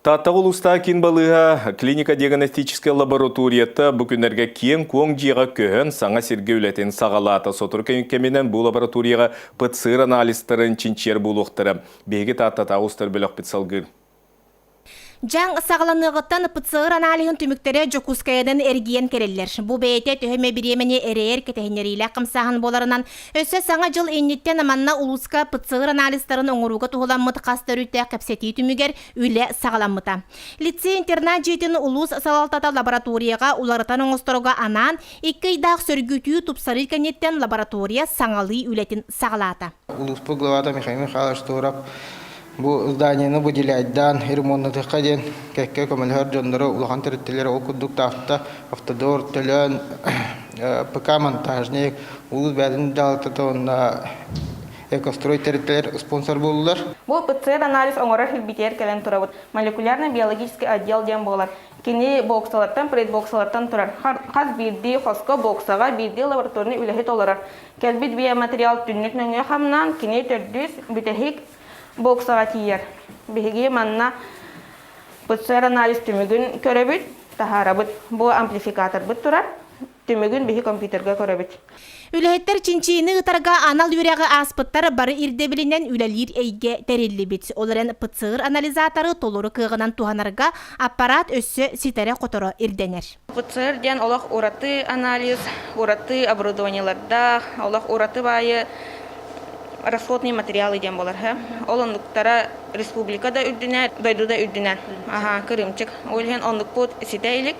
Тааттаҕа улуустааҕы киин балыыһа клинико-диагностическай лабораторията бу күннэргэ киэҥ-куоҥ дьиэҕэ көһөн саҥа сиргэ үлэтин саҕалаата. Сотору кэминэн бу лабораторияҕа ПЦР анализтарын чинчийэр буолуохтара. Биһиги Тааттатааҕы устар бөлөхпүт салгыыр. Дьаҥ саҕаланыаҕыттан ПЦР аналиһын түмүктэрэ Дьокуускайынан эргийэн кэлэллэр. Бу бэйэтэ төһө эмэ бириэмэни эрэйэр кэтэһиннэриилээх хамсааһын буоларынан, өссө Саҥа дьыл инниттэн манна улууска ПЦР анализтарын оҥорууга туһуламмыт хас да өрүттээх кэпсэтии түмүгэр үлэ саҕаламмыта. Лицей-интернат дьиэтин улуус салалтата лабораторияҕа уларытан оҥосторго анаан, икки ыйдаах сөргүтүү тупсарыы кэнниттэн лаборатория саҥалыы үлэтин саҕалаата. Улууспут главата Михаил Михайлович Туров бу зданияны выделяйдаан ремоннатыахха диэн кэккэ көмөлөһөр дьоннору улахан тэрилтэлэр ол курдук Таатта Автодор төлөөн ПК монтажник улуус бэйэтин дьаһалтата уонна Экострой тэрилтэлэр спонсор буоллулар. Бу ПЦР анализ оҥорор илбитигэр кэлэн турабыт. Молекулярно-биологический отдел диэн буолар. Кини боксалартан, предбоксалартан турар. Хас биирдии хоско боксаҕа биирдии лабораторнай үлэһит олорор. Кэлбит биоматериал түннүк нөҥүө хамнаан, кини төрдүс, бүтэһик боксаҕа тиийэр. Биһиги манна ПЦР анализ түмүгүн көрөбүт, таһаарабыт. Бу амплификаторбыт турар. Түмүгүн биһи компьютерга көрөбүт. Үлэһиттэр чинчийиини ыытарга анал үөрэҕи ааспыттар бары ирдэбилинэн үлэлиир эйгэ тэриллибит. Ол эрэн ПЦР анализаторы толору кыаҕынан туһанарга аппарат өссө ситэрэ-хоторо ирдэнэр. ПЦР диэн олох ураты анализ, ураты оборудованиелардаах, олох ураты баайы расходные материалы диэн буолар. Ол оннуктара республика да үрдүнэн, дойду да үрдүнэн. Аха, кырыымчык. Ол иһин оннукпут ситэ илик.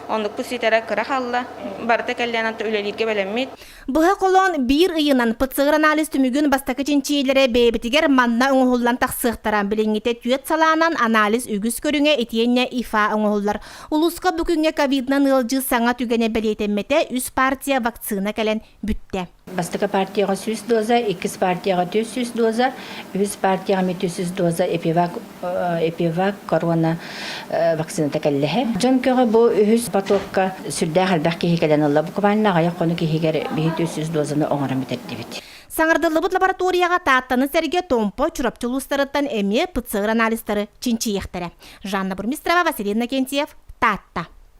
Оннукпут ситэрэ кыра хаалла. Барыта кэллээн антон үлэлииргэ бэлэммит. Быһа холоон биир ыйынан ПЦР анализ түмүгүн бастакы чинчийиилэрэ бэйэбитигэр манна оҥоһуллан тахсыахтара. Билиҥҥитэ түөрт салаанан анализ үгүс көрүҥэ итиэннэ ИФА оҥоһуллар. Улууска бу күҥҥэ ковидынан ыалдьыы саҥа түгэнэ бэлиэтэммэтэ, үс партия вакцина кэлэн бүттэ. Бастакы партияҕа 100 доза, иккис партияҕа 400 доза, үһүс партияҕа эмиэ 400 доза эпивак, эпивак корона вакцината кэллэһэ. Дьон көҕө бу үһүс потокка сүрдээх элбэх киһи кэлэн ылла. Буквально аҕыйах хонук иһигэр биһи 400 дозаны оҥорон бүтэрдибит. Саҥардыллыбыт лабораторияҕа Тааттаны сэргэ Томпо, Чурапчы улуустарыттан эмиэ ПЦР анализтары чинчийиэхтэрэ. Жанна Бурмистрова, Василий Иннокентьев, Таатта.